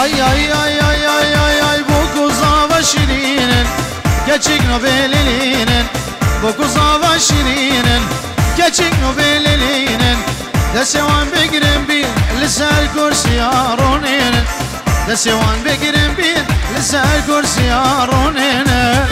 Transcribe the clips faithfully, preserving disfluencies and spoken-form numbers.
Ay, ay, ay, ay, ay, ay, ay, bo ku zava şirînin, keçik no belelînin, bo ku zava şirînin, keçik no belelînin, destê wan bigirin bîn, li ser kursiya ronînin, destê wan bigirin bîn, li ser kursiya ronînin.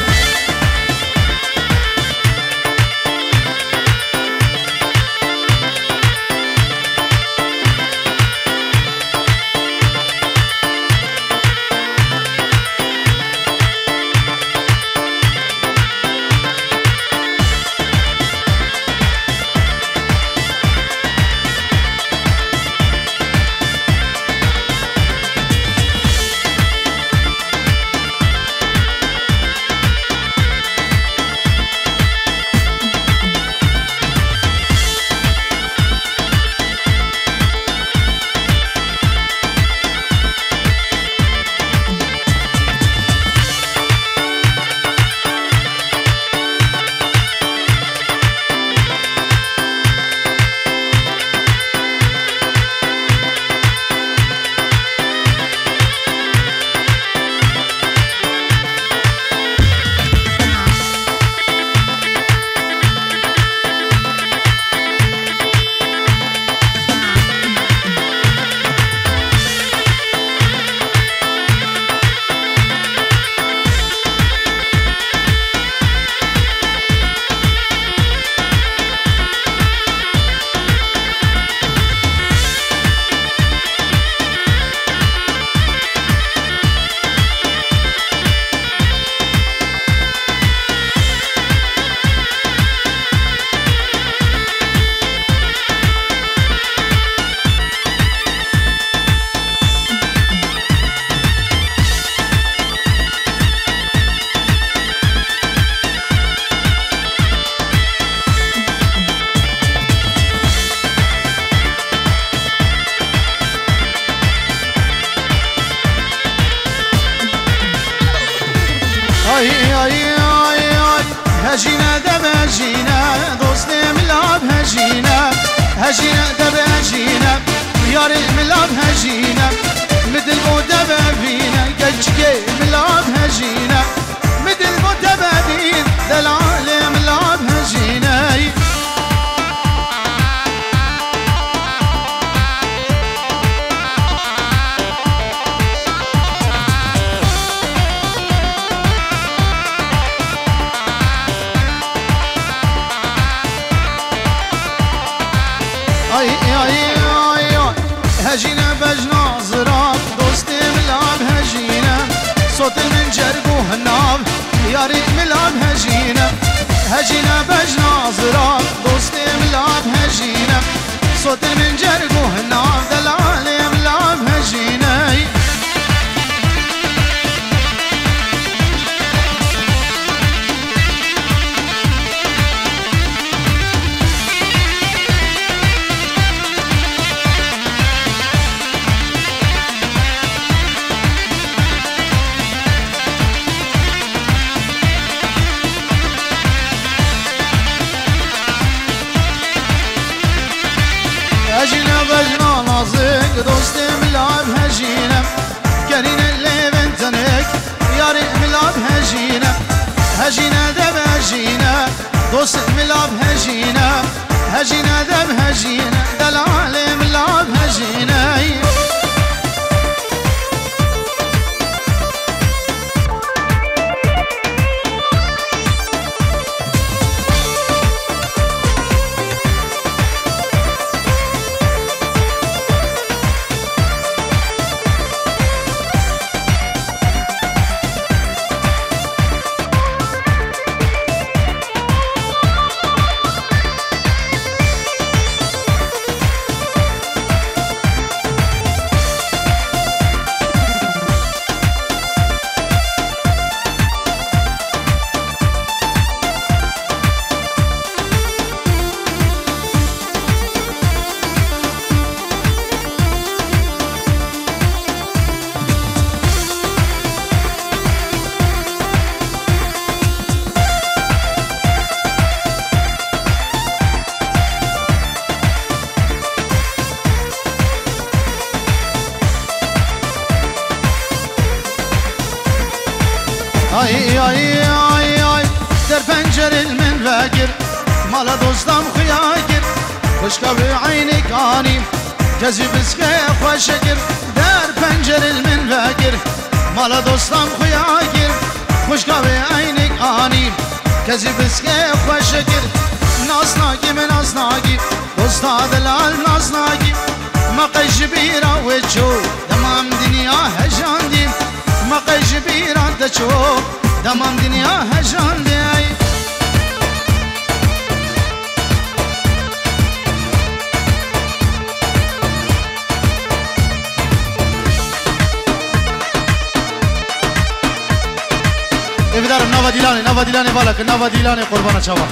Ay, ay, ay, ay. Hejîne de bejîne, dostê milav hejîne. Hejîne de bejîne, yarê milav hejîne. Mi dil bo de bevîne, keçikê milav hejîne. Mi dil bo de bevîn, delalê milav hejîne. Ay, ay, ay, ay. Hejîne bejna zirak, dostê milav hejîne. Sotil min cerg û hinav, yarê milav hejîne. Hejîne bejna zirak, dostê milav hejîne. Sotir min cerg û hinav, delalê milav hejîney. Hejîne bejna nazik, dostê milav hejîne. Kerîne lêvên tenik, yarê milav hejîne. Hejîne de bejîne, dost milav hejîne. Hejîne de bejîne, delalê milav hejîne. Ay, ay, ay, ay, der pencerên min vekir, mala dostam xuya kir, xwişka wê eynik anî, kezî biskê xweş kir, der pencerên min vekir, mala dostam xuya kir, xwişka wê eynik anî, kezî biskê xweş kir, nasnakî min nasnakî, dosta delal nasnakî, me qey ji bîra wê çû, dema em dinya hejandî, me qey ji bîra te çû, dema em dinya hejandî. Ê bidarim, nava dîlanê, nava dîlanê vala kir, nava dîlanê qurbana çawa.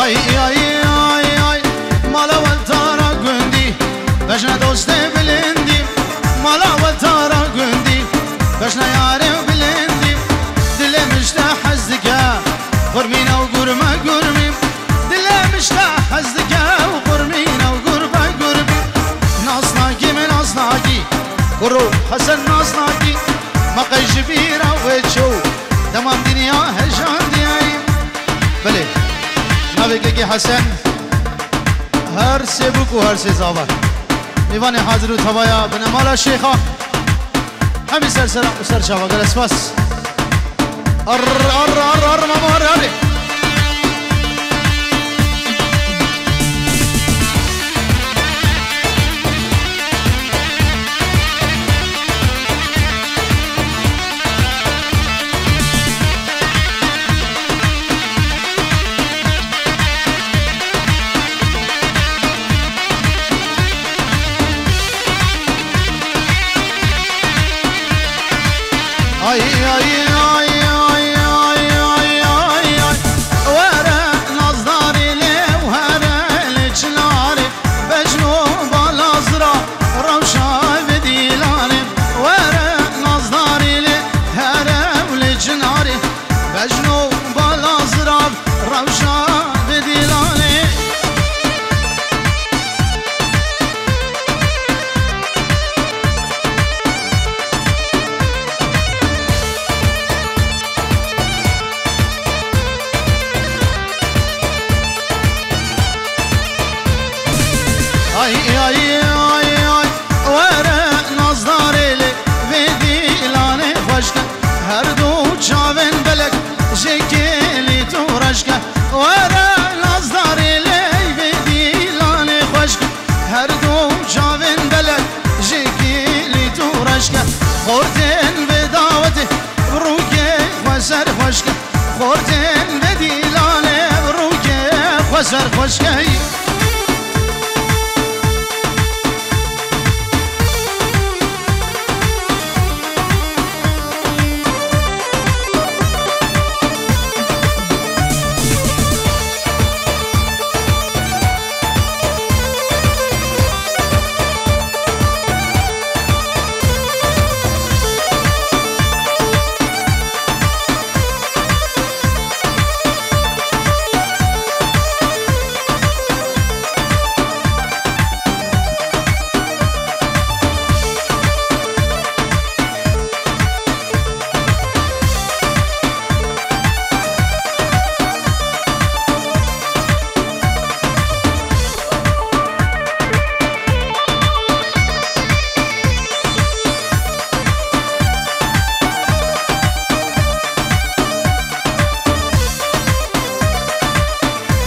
Ay, ay, ay, ay, mala weltara gundî, bejna dostê bilindî, mala weltara gundî, bejna yarê bilindî, dilê min ji te hez dike, xurmîna û gurme gurmî, dilê min ji te hez dike û xurmîna û gurbe gurmî, nasnakî min nasnakî, kuro Hesen nasnakî, me qey ji bîra wê çû, dema em dinya hejandî. Belê. Navê Kekê Hesen. Her sê bûk û her sê zava. Mêvanê hazir û tevaya binemala Şêxa. Hemî ser sera û ser çava. Gelek spas. Arr, arr, arr, arr, mama, arr, hadi. Ay, ay, ay, ay, were nazdarî lê û here lê çinarê. Bejno balazira rewşa vê dîlanê, were nazdarî lê here û lê çinarê. Bejno balazira rewşa vê dîlanê. Ay, ay, ay, ay, were nazdarê lê vê dîlanê xweş ke, her du çavên belek ji kêlî tu reş ke, were nazdarê lê vê dîlanê xweş ke, her du çavên belek ji kêlî tu reş ke, xortên vê dawetê bi rûkê xwe ser xweş ke. Xortên vê dîlanê bi rûkê xwe ser xweş key.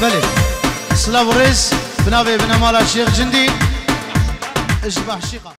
Belê. Silav û rêz bi navê binemala Şêx Cindî ji Behşîqa.